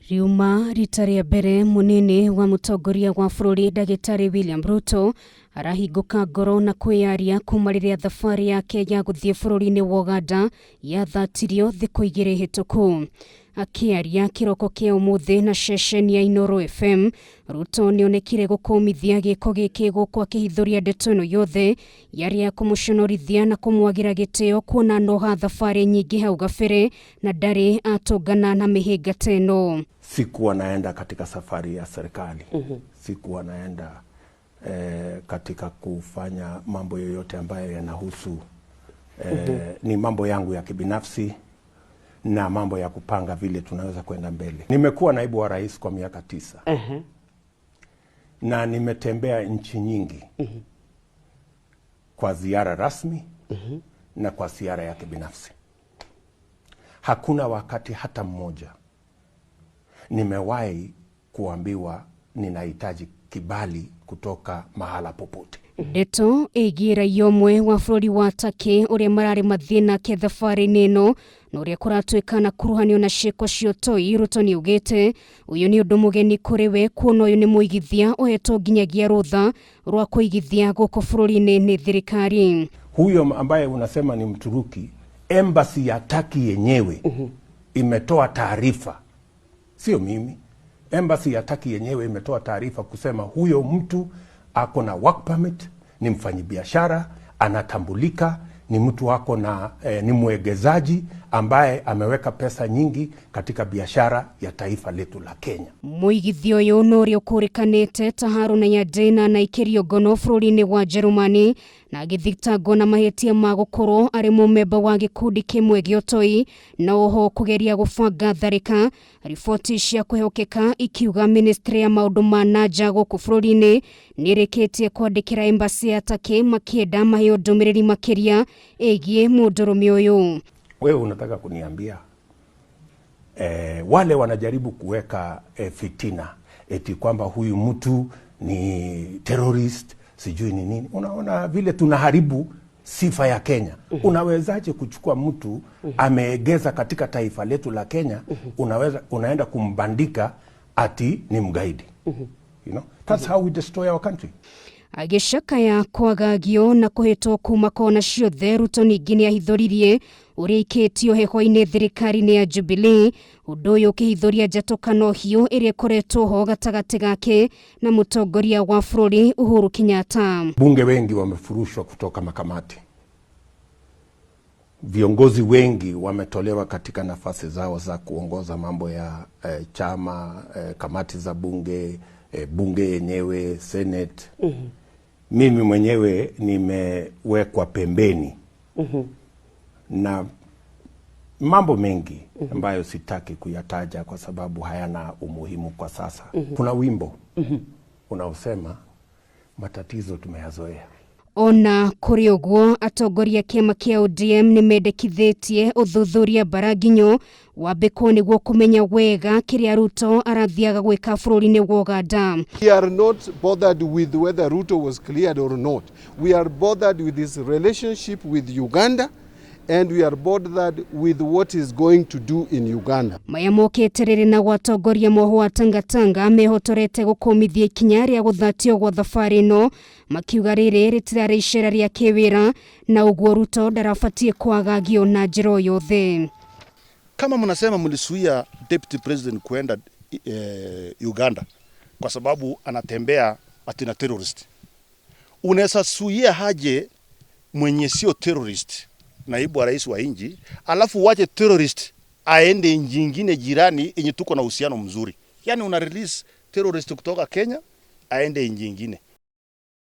Riuma rita rĩa mbere mũnene wa mũtongoria wa bũrũri ndagĩtarĩ William Ruto arahingũka ngoro na kwĩyaria kuma rĩrĩa thabarĩ yake ya gũthiĩ bũrũri-inĩ wa Uganda yathatirio thikũ 2 hĩtũku. Akĩaria kĩroko kĩa ũmũthĩ na ceceni ya Inooro FM, Ruto nĩonekire gũkũmithia gĩko gĩkĩ gũkũ akĩhithũria ndeto ĩno yothe yarĩ ya kũmũconorithia na kũmwagĩra gĩtĩo kuona noha thabarĩ nyingĩ hau gabere na ndarĩ atũngana na mĩhĩnga ta ĩno. Sikuwa naenda katika safari ya serikali. Sikuwa naenda katika kufanya mambo yoyote ambayo yanahusu ni mambo yangu ya kibinafsi na mambo ya kupanga vile tunaweza kwenda mbele. Nimekuwa naibu wa rais kwa miaka 9. Na nimetembea nchi nyingi kwa ziara rasmi na kwa ziara ya kibinafsi. Hakuna wakati hata mmoja nimewahi kuambiwa ninahitaji kibali kutoka mahala popote. Ndeto ĩgiĩ raia ũmwe wa bũrũri wa Turkey ũrĩa mararĩ mathiĩ nake thabarĩ-inĩ ĩno na ũrĩa kũratuĩka na kuruhanio na ciĩko cia ũtoi. Ruto nĩaugĩte ũyũ nĩ ũndũ mũgeni kũrĩ we kuona ũyũ nĩ mũigithia ũhetwo nginyagia rũtha rwa kũigithia gũkũ bũrũri-inĩ nĩ thirikari. Huyo ambaye unasema ni Mturuki, embassy ya Turkey yenyewe imetoa taarifa, sio mimi. Embassy ya Turkey yenyewe imetoa taarifa kusema huyo mtu ako na work permit, ni mfanyibiashara, anatambulika, ni mtu ako na ni mwegezaji ambaye ameweka pesa nyingi katika biashara ya taifa letu la Kenya. Mũigithia ũyũ na ũrĩa ũkũrĩkanĩte ta Haruna Yandena na ikĩrio ngono bũrũri-inĩ wa Jerumani na agĩthitangwo na mahĩtia ma gũkorwo arĩ mũmemba wa gĩkundi kĩmwe gĩa ũtoi na oho kũgeria gũbanga tharĩka. Riboti cia kwĩhokeka ikiuga ministry ya maũndũ ma na nja gũkũ bũrũri-inĩ nĩĩrĩkĩtie kwandĩkĩra embassy ya Turkey makĩenda maheo ndũmĩrĩri makĩria ĩgiĩ mũndũrũme ũyũ. Wewe unataka kuniambia wale wanajaribu kuweka fitina eti kwamba huyu mtu ni terrorist sijui ni nini. Unaona vile tunaharibu sifa ya Kenya. Unawezaje kuchukua mtu ameegeza katika taifa letu la Kenya, unaenda kumbandika ati ni mgaidi? That's how we destroy our country. Agĩcakaya kwagagio na kũhĩtwo kuma kona ciothe, Ruto ningĩ nĩahithũririe ũrĩa ikĩtio heho-inĩ thirikari-inĩ ya Jubilee, ũndũ ũyũ ũkĩhithũria njatũkano hiũ ĩrĩa ĩkoretwo ho gatagatĩ gake na mũtongoria wa bũrũri Uhuru Kenyatta. Bunge wengi wamefurushwa kutoka makamati, viongozi wengi wametolewa katika nafasi zao za kuongoza mambo ya chama, kamati za bunge, bunge yenyewe, Senate. Mimi mwenyewe nimewekwa pembeni. Na mambo mengi ambayo sitaki kuyataja kwa sababu hayana umuhimu kwa sasa. Kuna wimbo unaosema matatizo tumeyazoea. Ona kũrĩ ũguo, atongoria kĩama kĩa ODM nĩ mendekithĩtie ũthuthuria mbaraginyo wambĩkwo nĩguo kũmenya wega kĩrĩa Ruto arathiaga gwĩka bũrũri-inĩ wa Uganda. We are not bothered with whether Ruto was cleared or not. We are bothered with his relationship with Uganda, and we are bothered with what he's going to do in Uganda. Maya mokĩte rĩrĩ na gwatongoria moho wa Tangatanga mehotorete gũkũmithia ikinya rĩa gũthatio gwa thabarĩ ĩno, makiuga rĩrĩ rĩtirarĩ icera rĩa kĩwĩra na ũguo Ruto ndarabatiĩ kwagagio na njĩra o yothe. Kama mnasema mlisuia deputy president kuenda Uganda kwa sababu anatembea ati na terrorist, unaweza suia haje mwenye sio terrorist, naibu wa rais wa nchi, alafu wache terrorist aende nchi nyingine jirani yenye tuko na uhusiano mzuri? Yani una release terrorist kutoka Kenya aende nchi nyingine.